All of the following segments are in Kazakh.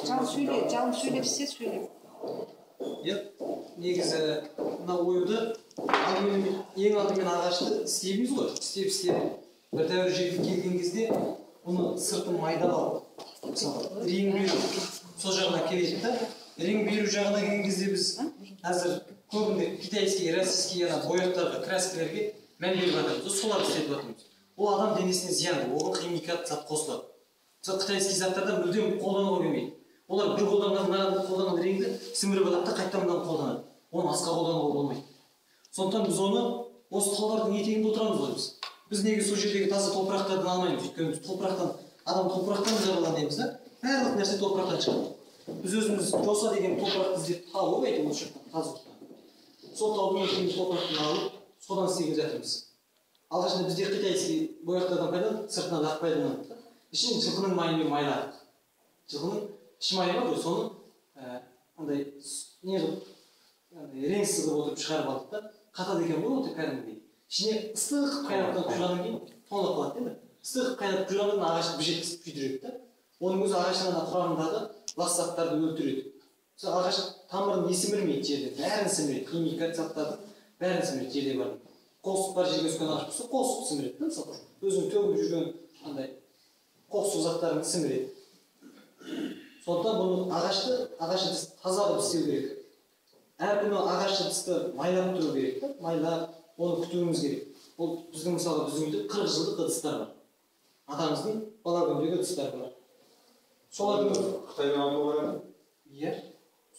Жалын сөйле, жалын сөйлеп істе, сөйлеп. Иә, негізі мына оюды алдымен, ең алдымен ағашты істейміз ғой. Істеп бір тәуір жерге келген кезде бұны сыртын майдалау, мысалы рең беру сол жағына келеді да. Рең беру жағына келген кезде біз қазір көбінде китайский, российский ана бояқтарға, краскілерге мән беріп жатырмыз, соларды істетіп жатырмыз. Ол адам денесіне зиянды, оған химикат зат қосылады. Мысалы китайский заттарда мүлдем қолдануға келмейді. Олар бір қолданған, мынаны қолданған реңді сіңіріп алады да қайтадан мынаны қолданады. Оны асқа қолдануға болмайды. Сондықтан біз оны осы таулардың етегінде отырамыз ғой біз. Біз неге сол жердегі таза топырақтардан алмаймыз? Өйткені біз топырақтан, адам топырақтан жаралған дейміз да. Барлық нәрсе топырақтан шығады. Біз өзіміз жоса деген топырақты іздеп тауып, әйтеуір осы жақтан таза. Сол таудың етегіндегі топырақтан алып, содан істеген жатырмыз. Алғашында бізде китайский бояқтардан пайдаландық, сыртынан ақ пайдаландық та. Ішін жылқының майымен майладық. Жылқының іш майы бар ғой, соны андай не қылып, андай реңсіз қылып отырып шығарып алдық та. Қатады екен ғой өте кәдімгідей. Ішіне ыстық қылып қайнатып құйғаннан кейін тоңып қалады енді. Ыстық қылып қайнатып құйғаннан кейін ағашты бір жеткізіп күйдіреді да. Оның өзі ағаштың ана құрамындағы лас заттарды өлтіреді. Мысалы ағаш тамырын не сімірмейді жерде, бәрін сіміреді. Химикат заттардың бәрін сіміреді жерде бар. Қоқсық бар жерге өскен ағаш болса, қоқсық сіміреді да, мысалы. Өзінің төгіліп жүрген андай қоқсық заттарын сіміреді. Сондықтан бұны ағаш ыдысты таза қылып істеу керек. Әр күні ағаш ыдысты майлап тұру керек та, майлап оны күтуіміз керек. Ол біздің мысалы біздің үйде 40 жылдық ыдыстар бар. Атамыздың бала күніндегі ыдыстар бар. Солардың өзі Қытайдан алынды ғой енді? Иә.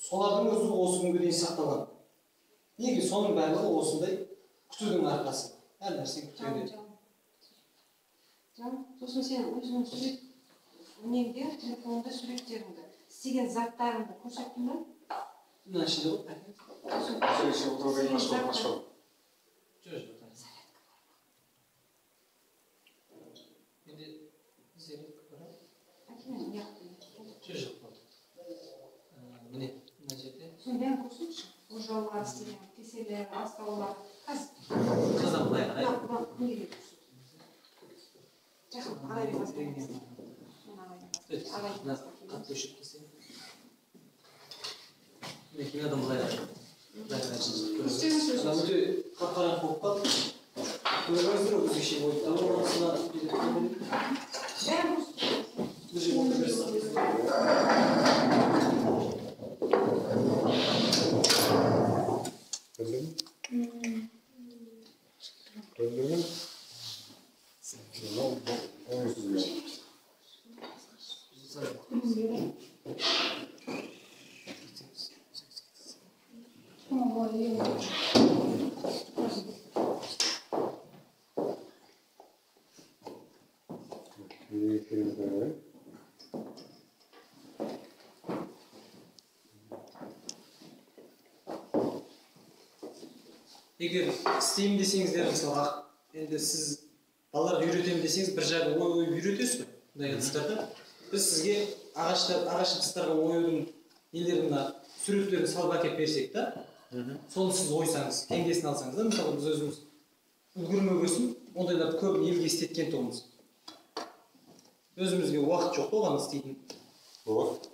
Солардың өзі осы күнге дейін сақталған. Неге соның барлығы осындай күтудің арқасы. Әр нәрсені күту керек. Жан, сосын сен өзіңнің сурет неңде, телефонда суреттеріңді, істеген заттарыңды көрсеттің бе? Мына ішінде ғой. Жоқ, жоқ. Менде зарядка бар. Жоқ, жоқ. Міне, мына жерде. Соны бәрін көрсетші. Ожаулар істеген, кеселер, астаулар. Қазір. Қазір былай қарай. Мына неге көрсет? Жақын, ағай бер басқа. Ағай Мына қатты өшіріп тастайын. Мінекей, мынадан былай қарай. Былай қарай жылжытып көріңіз. Мына өте қап-қараңғы болып қалды. Көрдіңіздер ғой, өзгеше болып қалды. Осына бір жерге отыра берсін. Көрдіңдер ме? Егер істеймін десеңіздер, мысалға, енді сіз балаларға үйретемін десеңіз, бір жағы ой ойып үйретесіз ғой, мындай ыдыстарды. Біз сізге ағаш ыдыстарға оюдың нелерін, мына суреттерін салып әкеліп берсек та, соны сіз ойсаңыз, теңгесін алсаңыз да, мысалы біз өзіміз үлгермегесін ондайларды көбін елге істеткен тұғынбыз. Өзімізге уақыт жоқ та оған істейтін. Болады.